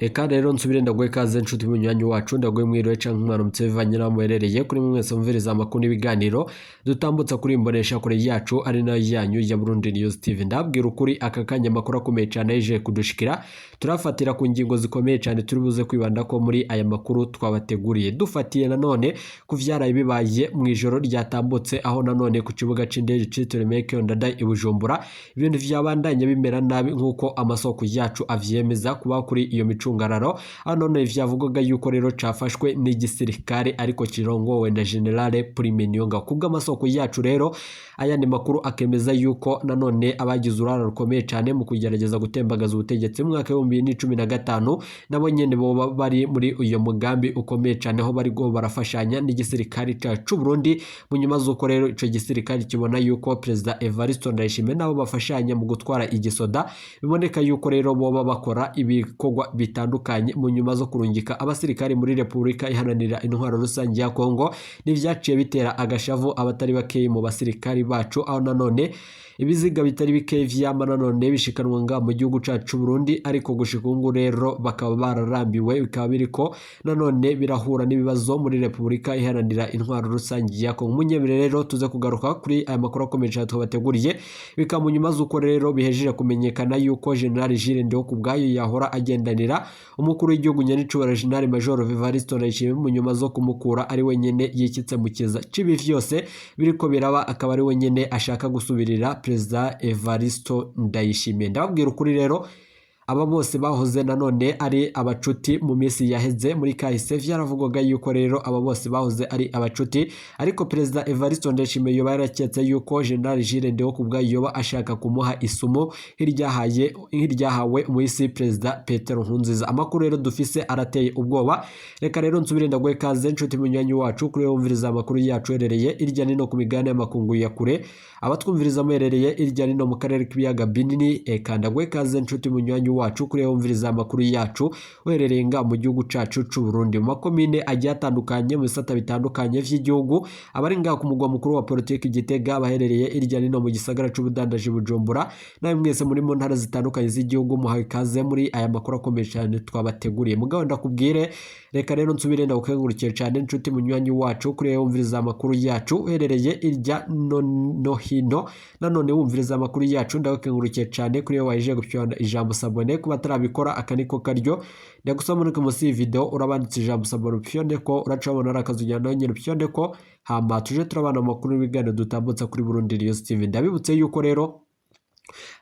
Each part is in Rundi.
Reka rero nsubire ndaguhe ikaze nshuti munywanyi wacu, ndaguhe mwiriwe canke mwaramutse bivanye n'aho muherereye. Kuri mwe mwese mumviriza amakuru n'ibiganiro dutambutsa kuri imbonesha kure yacu, ari nayo yanyu ya Burundi News TV. Ndabwira ukuri, aka kanya amakuru akomeye cane yaje kudushikira, turafatira ku ngingo zikomeye cane turi buze kwibanda ko muri aya makuru twabateguriye. Dufatiye nanone ku vyaraye bibaye mu ijoro ryatambutse, aho nanone ku kibuga c'indege citiriwe Melchior Ndadaye i Bujumbura ibintu vyabandanye bimera nabi, nk'uko amasoko yacu avyemeza kuba kuri iyo micungararo, aho none vyavugwaga yuko rero cafashwe n'igisirikare ariko kirongowe na General Prime Niyongabo. Kubw'amasoko yacu rero, ayandi makuru akemeza yuko nanone abagize uruhara rukomeye cane mu kugerageza gutembagaza ubutegetsi mu mwaka w'2015 nabo nyene boba bari muri uyo mugambi ukomeye cane, aho bariko barafashanya n'igisirikare cacu Burundi, mu nyuma z'uko rero ico gisirikare kibona yuko Perezida Evariste Ndayishimiye nabo bafashanya mu gutwara igisoda, biboneka yuko rero boba bakora ibikorwa bitandukanye mu nyuma zo kurungika abasirikare muri Repubulika Iharanira Intwaro Rusange ya Kongo. N'ivyaciye bitera agashavu abatari bakeyi mu basirikari bacu, aho nanone ibiziga bitari bikeyi vyama nanone bishikanwa nga mu gihugu cacu Burundi, ariko gushika ubu rero bakaba bararambiwe, bikaba biriko nanone birahura n'ibibazo muri Repubulika Iharanira Intwaro Rusange ya Kongo. Munyemere rero tuze kugaruka kuri aya makuru akomeye cane twabateguriye, bikaba mu nyuma z'uko rero bihejeje kumenyekana yuko General Jules Ndihokubwayo yahora agendanira umukuru w'igihugu nyenicubahiro General Major Evariste Ndayishimiye, mu nyuma zo kumukura ari wenyene yikitse mu kiza cibi vyose biriko biraba, akaba ari wenyene ashaka gusubirira Perezida Evariste Ndayishimiye. Ndababwira ukuri rero, aba bose bahoze nanone ari abacuti mu minsi yaheze, muri kahise vyaravugwaga yuko rero aba bose bahoze ari abacuti, ariko Perezida Evariste Ndayishimiye yoba yaraketse yuko General Jules Ndihokubwayo yoba ashaka kumuha isumu nk'iryahawe umuhisi Perezida Petero Nkurunziza. Amakuru rero dufise arateye ubwoba. Reka rero nsubire ndaguhe ikaze nshuti munywanyi wacu, kuri wumviriza amakuru yacu uherereye irya nino ku migabane y'amakungu ya kure, abatwumviriza muherereye irya nino mu karere k'ibiyaga binini. Eka ndaguhe ikaze nshuti munywanyi wacu, kuri wumviriza amakuru yacu uherereye nga mu gihugu cacu c'u Burundi, mu makomine agiye atandukanye, mu bisata bitandukanye vy'igihugu, abari ngaha ku mugwa mukuru wa politiki Gitega, abaherereye irya nino mu gisagara c'ubudandaji Bujumbura, nawe mwese muri mu ntara zitandukanye z'igihugu, muhawe ikaze muri aya makuru akomeye cyane twabateguriye. Mugabo ndakubwire, reka rero nsubire ndagukengurukiye cyane nshuti munywanyi wacu, kuri wumviriza amakuru yacu uherereye irya no hino. Nanone wumviriza amakuru yacu, ndagukengurukiye cyane kuri waje gupyonda ijambo s'abonner. Kuba atarabikora, aka niko karyo ndagusaba muri munsi y'iyi video urabanditse ijambo s'abonner, upyonde ko uracabona ari akazu ujyana nyine, upyonde ko, hama tuje turabana amakuru n'ibiganiro dutambutsa kuri Burundi News TV. Ndabibutse yuko rero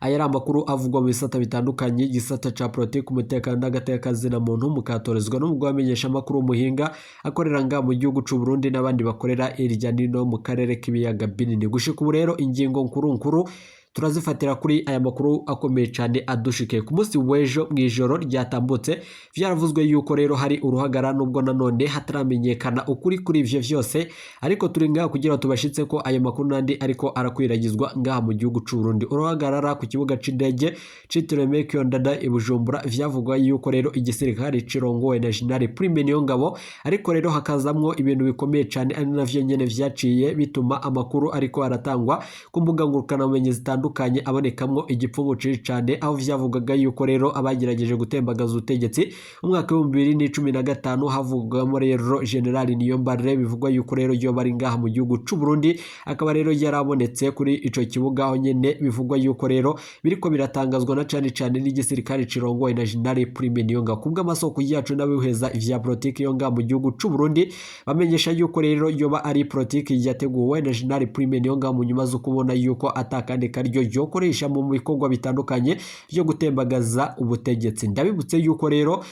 aya ari amakuru avugwa mu bisata bitandukanye, igisata ca politiki, umutekano n'agateka muntu, mukatorezwa n'umugwi wamenyesha amakuru w'umuhinga akorera nga mu gihugu c'u Burundi n'abandi bakorera irya nino mu karere k'ibiyaga binini. Gushika ubu rero, ingingo nkuru nkuru turazifatira kuri aya makuru akomeye cyane adushikiye ku munsi w'ejo mu ijoro ryatambutse. Vyaravuzwe yuko rero hari uruhagara, nubwo nanone hataramenyekana ukuri kuri ivyo vyose, ariko turi ngaha kugira ngo tubashitse ko ayo makuru n'andi ariko arakwiragizwa ngaha mu gihugu c'u Burundi. Uruhagarara ku kibuga c'indege citiriwe Melchior Ndadaye i Bujumbura, vyavugwa yuko rero igisirikare cirongowe na General Prime Niyongabo, ariko rero hakazamwo ibintu bikomeye cyane, ari navyo nyene vyaciye bituma amakuru ariko aratangwa ku mbuga ngurukanabumenyi zitandukanye abonekamwo igipfungu cinshi cane, aho vyavugaga yuko rero abagerageje gutembagaza ubutegetsi mu mwaka w'2015 havugwamo rero General Niyombare, bivugwa yuko rero yoba ari ngaha mu gihugu c'u Burundi, akaba rero yarabonetse kuri ico kibuga, aho nyene bivugwa yuko rero biriko biratangazwa na cane cane n'igisirikare cirongowe na General Prime Niyongabo. Kubw'amasoko yacu n'abihweza ivya politiki yo ngaha mu gihugu c'u Burundi, bamenyesha yuko rero yoba ari politiki yateguwe na General Prime Niyongabo mu nyuma zo kubona yuko atakandi karyo yokoresha mu bikorwa bitandukanye vyo gutembagaza ubutegetsi. Ndabibutse yuko rero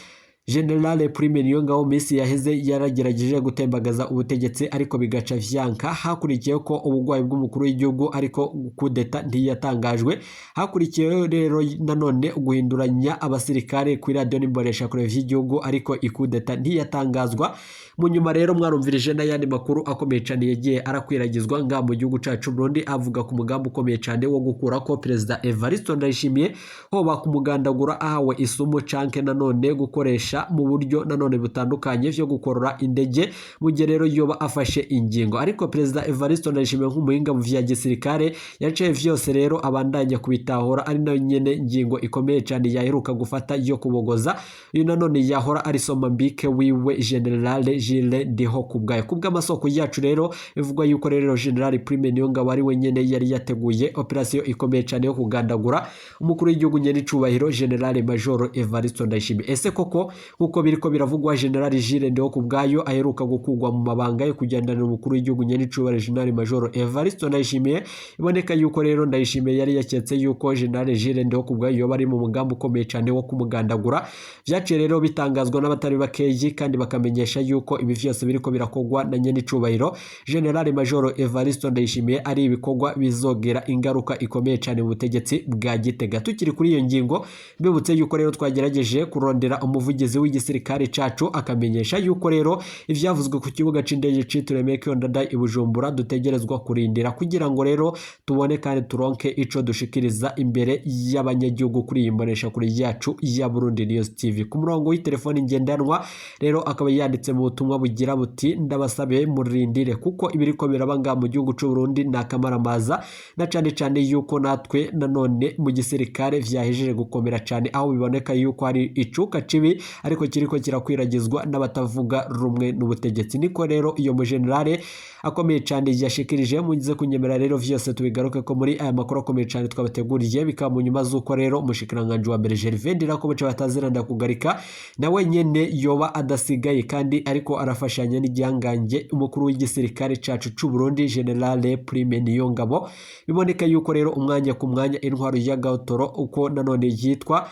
General Prime Niyongabo minsi yaheze yaragerageje gutembagaza ubutegetsi, ariko bigaca vyanka. Hakurikiyeho ko ubugwayi bw'umukuru w'igihugu, ariko kudeta ntiyatangajwe. Hakurikiyeho rero nanone guhinduranya abasirikare kuri radiyo n'imbonesha kure vy'igihugu, ariko ikudeta ntiyatangazwa. Mu nyuma rero mwarumvirije n'ayandi makuru akomeye cyane yagiye arakwiragizwa ngaha mu gihugu cacu Burundi, avuga ku mugambi ukomeye cyane wo gukura ko Perezida Evariste Ndayishimiye, hoba kumugandagura ahawe isumu canke nanone gukoresha kumufasha mu buryo nanone butandukanye vyo gukorora indege mu gihe rero yoba afashe ingingo. Ariko Perezida Evariste Ndayishimiye nk'umuhinga mu vya gisirikare yaciye vyose rero abandanya kubitahura, ari nayo nyene ngingo ikomeye cyane yaheruka gufata yo kubogoza uyu nanone yahora ari somambike wiwe General Jules Ndihokubwayo. Kubw'amasoko yacu rero bivugwa yuko rero General Prime Niyongabo ari we nyene yari yateguye operation ikomeye cyane yo kugandagura umukuru w'igihugu nyene icubahiro General Major Evariste Ndayishimiye. Ese koko nkuko biriko biravugwa General Jules Ndihokubwayo aheruka gukugwa mu mabanga yo kugendanira umukuru w'igihugu nyene icubahiro General Major Evariste Ndayishimiye, iboneka yuko rero Ndayishimiye yari yaketse yuko General Jules Ndihokubwayo yoba ari mu mugambi ukomeye cyane wo kumugandagura. Vyaciye rero bitangazwa n'abatari bakeyi kandi bakamenyesha yuko ibi vyose biriko birakogwa na nyene icubahiro General Major Evariste Ndayishimiye ari ibikorwa bizogera ingaruka ikomeye cyane mu butegetsi bwa Gitega. Tukiri kuri iyo ngingo, mbibutse yuko rero twagerageje kurondera umuvugizi w'igisirikare cacu akamenyesha yuko rero ivyavuzwe ku kibuga c'indege citiriwe Melchior Ndadaye i Bujumbura dutegerezwa kurindira kugira ngo rero tubone kandi turonke ico dushikiriza imbere y'abanyagihugu kuri iyi mbonesha kure yacu ya Burundi News TV. Ku murongo w'itelefoni ngendanwa rero akaba yanditse mu butumwa bugira buti: ndabasabe murindire kuko ibiriko biraba ngaha mu gihugu c'u Burundi ni akamaramaza, na cane cane yuko natwe nanone mu gisirikare vyahejeje gukomera cane, aho biboneka yuko hari icuka cibi ariko kiriko kirakwiragizwa n'abatavuga rumwe n'ubutegetsi. Niko rero iyo mu generale akomeye cane yashikirije. Mugize kunyemera rero vyose tubigaruke ko muri aya makuru akomeye cane twabateguriye, bikaba mu nyuma z'uko rero umushikiranganji wa mbere Gervais Ndirakobuca bataziranda kugarika nawe nyene yoba adasigaye kandi ariko arafashanya n'igihangange umukuru w'igisirikare cacu c'u Burundi General Prime Niyongabo. Biboneka yuko rero umwanya ku mwanya intwaro ya Gautoro uko nanone yitwa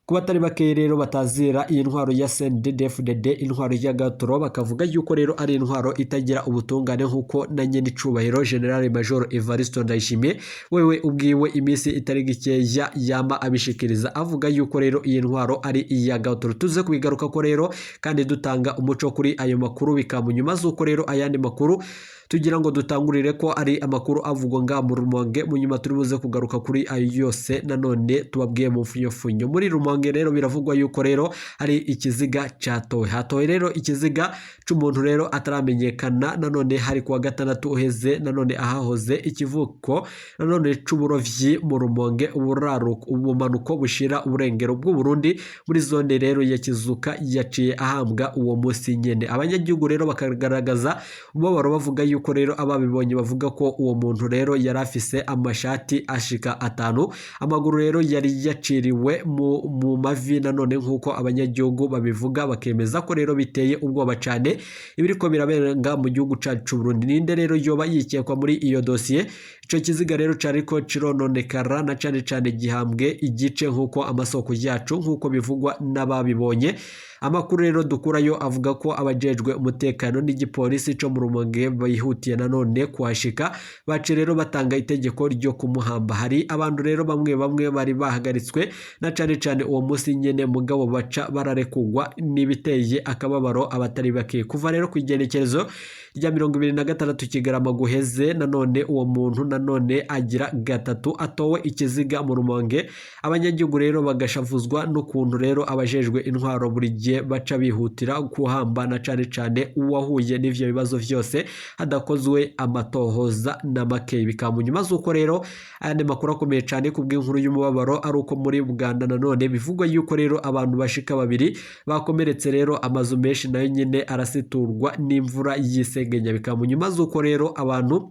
ku batari bake rero batazira iyi ntwaro ya CNDD-FDD, intwaro ya Gautoro, bakavuga yuko rero ari intwaro itagira ubutungane nk'uko na nyene icubahiro General Major Evariste Ndayishimiye wewe ubwiwe iminsi itari gikeya yama abishikiriza avuga yuko rero iyi ntwaro ari iya Gautoro. Tuze kubigaruka ko rero kandi dutanga umuco kuri ayo makuru, bikaba nyuma z'uko rero ayandi makuru tugira ngo dutangurire ko ari amakuru avugwa nga mu Rumonge, mu nyuma turi buze kugaruka kuri ayo yose nanone tubabwiye mu mfunyofunyo. Muri Rumonge rero biravugwa yuko rero hari ikiziga catowe, hatowe rero ikiziga c'umuntu rero ataramenyekana, nanone hari kuwa gatandatu uheze, nanone ahahoze ikivuko nanone c'uburovyi mu Rumonge, uburaruko ubumanuko bushira uburengero bw'u Burundi muri zone rero ya Kizuka, yaciye ahambwa uwo munsi nyene. Abanyagihugu rero bakagaragaza umubabaro bavuga yuko rero ababibonye bavuga ko uwo muntu rero yari afise amashati ashika 5, amaguru rero yari yaciriwe mu mavi nanone nk'uko abanyagihugu babivuga, bakemeza ko rero biteye ubwoba cane ibiriko birabenga mu gihugu cacu Burundi. Ninde rero yoba yikekwa muri iyo dosiye? Ico kiziga rero cariko cirononekara na cane cane gihambwe igice nk'uko amasoko yacu nk'uko bivugwa n'ababibonye. Amakuru rero dukurayo avuga ko abajejwe umutekano n'igipolisi co mu Rumonge bihutiye nanone kuhashika, bace rero batanga itegeko ryo kumuhamba. Hari abantu rero bamwe bamwe bari bahagaritswe na cane cane uwo munsi nyene, mugabo baca bararekugwa n'ibiteye akababaro abatari bake. Kuva rero ku igenekerezo rya 26 Kigarama guheze, nanone uwo muntu nanone agira gatatu atowe ikiziga mu Rumonge. Abanyagihugu rero bagashavuzwa n'ukuntu rero abajejwe intwaro buri gihe baca bihutira kuhamba na cane cane uwahuye n'ivyo bibazo vyose hadakozwe amatohoza na make. Bikaba mu nyuma z'uko rero ayandi makuru akomeye cane kubw'inkuru y'umubabaro ari uko muri Uganda nanone bivugwa yuko rero abantu bashika 2 bakomeretse, rero amazu menshi nayo nyene arasiturwa n'imvura y'isegenya. Bikaba mu nyuma z'uko rero abantu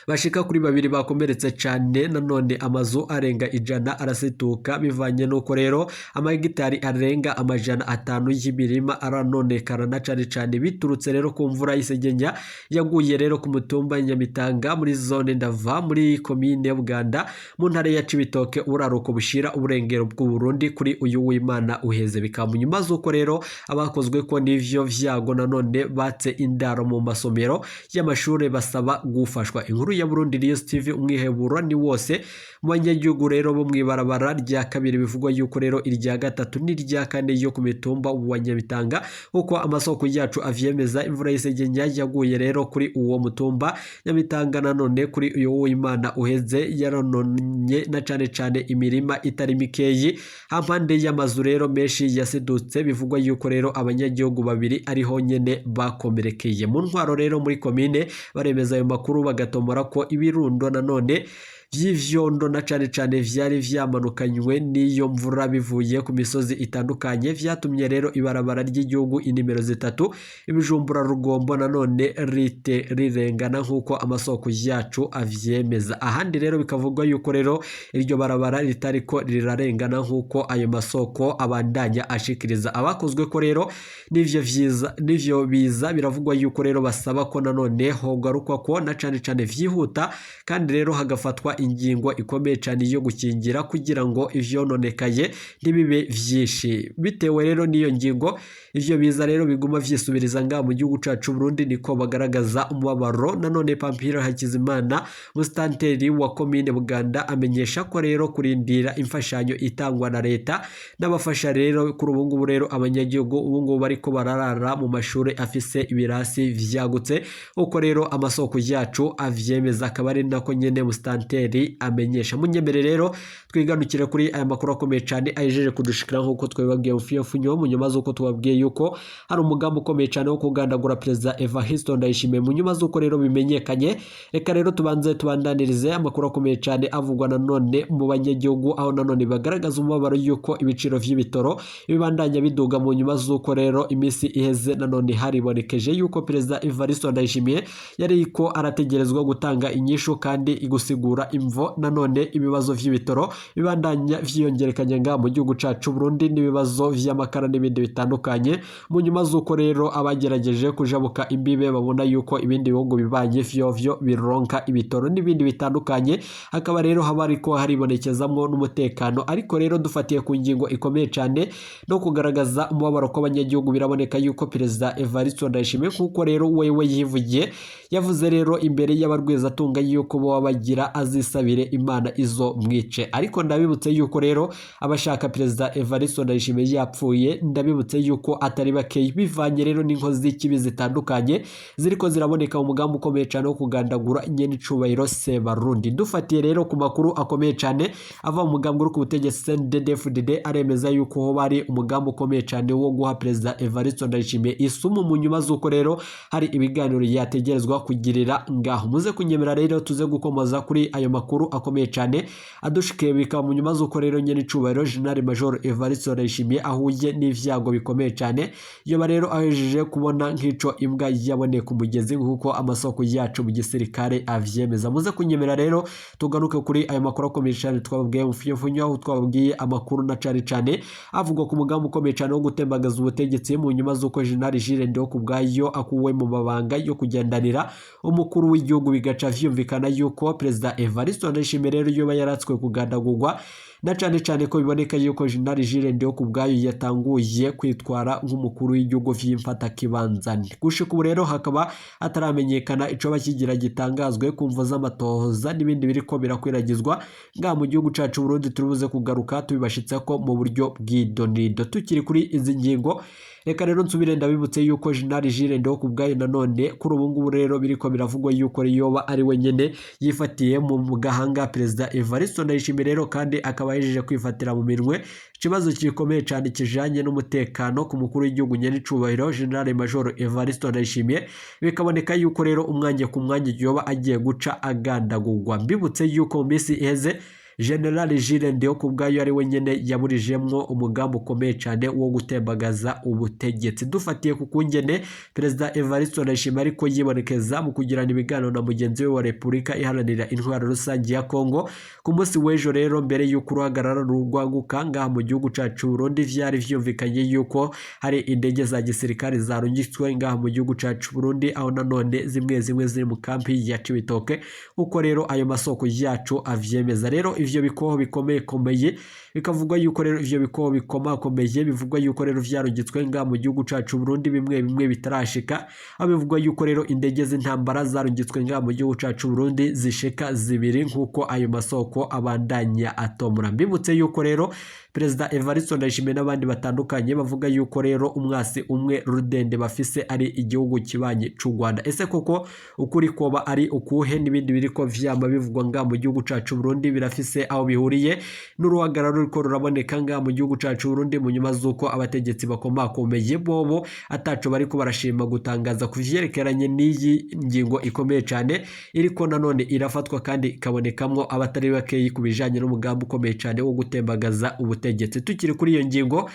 bashika kuri 2 bakomeretse cane, nanone amazu arenga 100 arasituka bivanye nuko rero amahegitari arenga 500 y'imirima aranonekara na cane cane biturutse rero ku mvura y'isegenya yaguye rero ku mutumba Nyamitanga muri zone Ndava muri komine Buganda mu ntara ya Cibitoke uburaruko bushira uburengero bw'u Burundi kuri uyu w'Imana uheze. Bikaba nyuma z'uko rero abakozwe ko n'ivyo vyago nanone batse indaro mu masomero y'amashure basaba gufashwa. Baricwa. Inkuru ya Burundi News TV, umwiheburo ni wose mu banyagihugu rero bo mw'ibarabara rya kabiri, bivugwa yuko rero irya gatatu n'irya kane yo ku mitumba wa Nyamitanga, uko amasoko yacu avyemeza. Imvura y'isegenya yaguye rero kuri uwo mutumba Nyamitanga nanone kuri uyu w'Imana uheze yarononye na cane cane imirima itari mikeyi hampande y'amazu rero menshi yasidutse. Bivugwa yuko rero abanyagihugu babiri ariho nyene bakomerekeye. Mu ntwaro rero muri komine baremeza ayo makuru, bagatomora ko ibirundo nanone vy'ivyondo na cane cane vyari vyamanukanywe n'iyo mvura bivuye ku misozi itandukanye vyatumye rero ibarabara ry'igihugu inimero 3 Ibijumbura Rugombo nanone rite rirengana, nk'uko amasoko yacu avyemeza. Ahandi rero bikavugwa yuko rero iryo barabara ritariko rirarengana, nk'uko ayo masoko abandanya ashikiriza. Abakozwe ko rero n'ivyo vyiza n'ivyo biza, biravugwa yuko rero basaba ko nanone hogarukwa ko na cane cane vyihuta, kandi rero hagafatwa ingingo ikomeye cyane yo gukingira kugira ngo ivyononekaye ntibibe vyinshi. Bitewe rero n'iyo ngingo, ivyo biza rero biguma vyisubiriza ngaha mu gihugu cacu Burundi, niko bagaragaza umubabaro. Nanone Pampiro Hakizimana, musitanteri wa komine Buganda, amenyesha ko rero kurindira imfashanyo itangwa na leta n'abafasha rero kuri ubu ngubu rero abanyagihugu ubu ngubu bariko bararara mu mashuri afise ibirasi vyagutse, uko rero amasoko yacu avyemeza, akaba ari nako nyene musitanteri amenyesha. Munyemere rero twiganukire kuri aya makuru akomeye cyane ayejeje kudushikira, nk'uko twabibabwiye mu mu nyuma z'uko tubabwiye yuko hari umugambi ukomeye cyane wo kugandagura Perezida Evariste Ndayishimiye. Mu nyuma z'uko rero bimenyekanye, reka rero tubanze tubandanirize amakuru akomeye cyane avugwa nanone mu banyagihugu, aho nanone bagaragaza umubabaro yuko ibiciro vy'ibitoro bibandanya biduga, mu nyuma z'uko rero iminsi iheze nanone haribonekeje yuko Perezida Evariste Ndayishimiye yariko arategerezwa gutanga inyishu kandi igusigura imvo nanone ibibazo vy'ibitoro bibandanya vyiyongerekanya nga mu gihugu cacu Burundi, n'ibibazo vy'amakara n'ibindi bitandukanye, mu nyuma z'uko rero abagerageje kujabuka imbibe babona yuko ibindi bihugu bibanye vyovyo bironka ibitoro n'ibindi bitandukanye, hakaba rero haba ariko haribonekezamwo n'umutekano. Ariko rero dufatiye ku ngingo ikomeye cyane no kugaragaza umubabaro kw'abanyagihugu, biraboneka yuko Perezida Evariste Ndayishimiye, nk'uko rero wewe yivugiye, yavuze rero imbere y'abarwizatunga yuko bo bagira azisabire Imana izo mwice. Ariko ndabibutse yuko rero abashaka Perezida Evariste Ndayishimiye yapfuye, ndabibutse yuko atari bakeyi, bivanye rero n'inkozi z'ikibi zitandukanye ziriko ziraboneka mu mugambi ukomeye cyane wo kugandagura nyenicubahiro Sebarundi. Dufatiye rero ku makuru akomeye cyane ava mu mugambi uri ku butegetsi CNDD-FDD, aremeza yuko ho bari umugambi ukomeye cyane wo guha Perezida Evariste Ndayishimiye isumu, mu nyuma z'uko rero hari ibiganiro yategerezwa kugirira ngaho. Muze kunyemera rero tuze gukomoza kuri ayo makuru akomeye cyane adushikiye, bikaba mu nyuma z'uko rero nyenicubahiro General Major Evariste Ndayishimiye ahuye n'ivyago bikomeye cyane, yoba rero ahejeje kubona nk'ico imbwa yaboneye ku mugezi, nk'uko amasoko yacu mu gisirikare avyemeza. Muze kunyemera rero tugaruke kuri ayo makuru akomeye cyane twababwiye mu funyofunyo, aho twababwiye amakuru na cane cane avugwa ku mugambi ukomeye cyane wo gutembagaza ubutegetsi, mu nyuma z'uko General Jules Ndihokubwayo akuwe mu mabanga yo kugendanira umukuru w'igihugu, bigaca vyumvikana yuko Perezida Evariste Ndayishimiye rero yoba yaratswe kugandagurwa, na cane cane ko biboneka yuko General Jules Ndihokubwayo yatanguye kwitwara nk'umukuru w'igihugu vy'imfatakibanza. Gushika ubu rero hakaba hataramenyekana icoba kigira gitangazwe ku mvo z'amatohoza n'ibindi biriko birakwiragizwa ngaha mu gihugu cacu Burundi. Turibuze kugaruka tubibashitsako mu buryo bw'idonido. Tukiri kuri izi ngingo, reka rero nsubire ndabibutse yuko General Jules Ndihokubwayo nanone kuri ubu ngubu rero biriko biravugwa yuko yoba ari we nyene yifatiye mu gahanga Perezida Evariste Ndayishimiye, rero kandi akaba ahejeje kwifatira mu minwe ikibazo gikomeye cyane kijanye n'umutekano ku mukuru w'igihugu nyenicubahiro General Major Evariste Ndayishimiye, bikaboneka yuko rero umwanya ku mwanya yoba agiye guca agandagurwa. Mbibutse yuko mu minsi iheze General Jules Ndihokubwayo ari we nyene yaburijemwo umugambi ukomeye cyane wo gutembagaza ubutegetsi. Dufatiye ku kungene Perezida Evariste Ndayishimiye ariko yibonekeza mu kugirana ibiganiro na mugenzi we wa Repubulika Iharanira Intwaro Rusange ya Kongo ku munsi w'ejo rero, mbere y'uko uruhagarara rurwaguka ngaha mu gihugu cacu Burundi, vyari vyumvikanye yuko hari indege za gisirikare zarungitswe ngaha mu gihugu cacu Burundi, aho nanone zimwe zimwe ziri mu kampi ya Cibitoke, uko rero ayo masoko yacu avyemeza. Rero ivyo bikoho bikomeye komeye, bikavugwa yuko rero ivyo bikoho bikomakomeye bivugwa yuko rero vyarungitswe nga mu gihugu cacu Burundi, bimwe bimwe bitarashika, aho bivugwa yuko rero indege z'intambara zarungitswe nga mu gihugu cacu Burundi zishika zibiri, nk'uko ayo masoko abandanya atomora. Mbibutse yuko rero Perezida Evariste Ndayishimiye n'abandi batandukanye bavuga yuko rero umwasi umwe rudende bafise ari igihugu kibanyi c'u Rwanda. Ese koko ukuri koba ari ukuhe? N'ibindi biriko vyama bivugwa nga mu gihugu cacu Burundi birafise aho bihuriye n'uruhagarara ruriko ruraboneka nga mu gihugu cacu Burundi, mu nyuma z'uko abategetsi bakomakomeye bobo ataco bariko barashima gutangaza ku vyerekeranye n'iyi ngingo ikomeye cane iriko nanone irafatwa kandi ikabonekamwo abatari bakeyi ku bijanye n'umugambi ukomeye cane wo gutembagaza ubutegetsi. Tukiri kuri iyo ngingo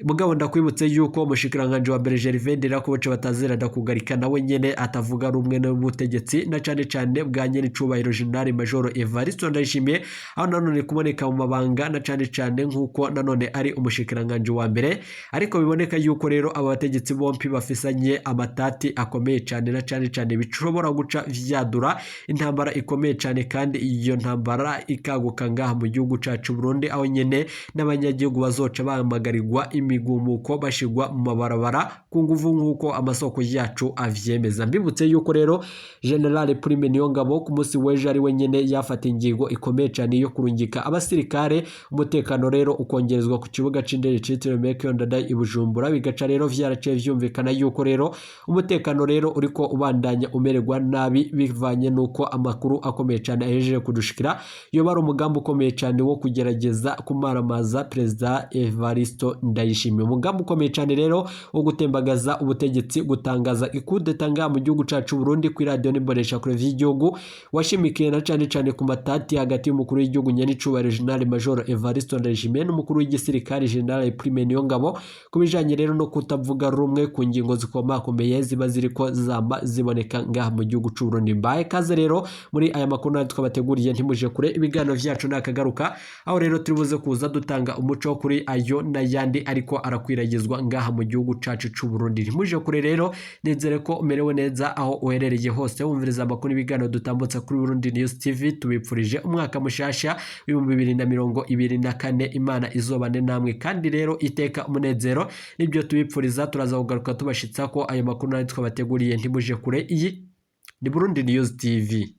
mugabo, ndakwibutse yuko umushikiranganji wa mbere Gervais Ndirakobuca batazira ndakugarika nawe nyene atavuga rumwe n'ubutegetsi, na cane cane bwa nyene icubahiro General Major Evariste Ndayishimiye, aho nanone kuboneka mu mabanga na cane cane nk'uko nanone ari umushikiranganji wa mbere, ariko biboneka yuko rero aba bategetsi bompi bafisanye amatati akomeye cane, na cane cane bishobora guca vyadura intambara ikomeye cane, kandi iyo ntambara ikaguka ngaha mu gihugu cacu Burundi, aho nyene n'abanyagihugu bazoca bahamagarirwa imigumuko, bashigwa mu mabarabara ku nguvu, nk'uko amasoko yacu avyemeza. Mbibutse yuko rero General Prime Niyongabo ku munsi w'ejo ari we nyene yafata ingingo ikomeye cane yo kurungika abasirikare, umutekano rero ukongerezwa ku kibuga c'indege citiriwe Melchior Ndadaye i Bujumbura, bigaca rero vyaraciye vyumvikana yuko rero umutekano rero uriko ubandanya umererwa nabi, bivanye nuko amakuru akomeye cane ahejeje kudushikira yoba ari umugambi ukomeye cane wo kugerageza kumaramaza Perezida Evaristo Ndayishimiye, umugambi ukomeye cane rero wo gutembagaza ubutegetsi, gutangaza ikudeta ngaha mu gihugu cacu Burundi kuri radio n'imbonesha kure vy'igihugu, washimikiye na cane cane ku matati hagati y'umukuru w'igihugu nyenicubahiro General Major Evaristo Ndayishimiye n'umukuru w'igisirikare General Prime Niyongabo, ku bijanye rero no kutavuga rumwe ku ngingo zikomakomeye ziba ziriko zama ziboneka ngaha mu gihugu c'u Burundi. Mbaye kaze rero muri aya makuru natwe twabateguriye, ntimuje kure, ibiganiro vyacu nakagaruka, aho rero turi buze kuza dutanga umuco kuri ayo n'ayandi ariko arakwiragizwa ngaha mu gihugu cacu c'u Burundi. Ntimuje kure rero, nizere ko umerewe neza aho uherereye hose wumviriza amakuru n'ibiganiro dutambutsa kuri Burundi News TV. Tubipfurije umwaka mushasha w'2024, Imana izobane namwe, kandi rero iteka umunezero nibyo tubipfuriza. Turaza kugaruka tubashitsa ko ayo makuru natwe twabateguriye, ntimuje kure. Iyi ni Burundi News TV.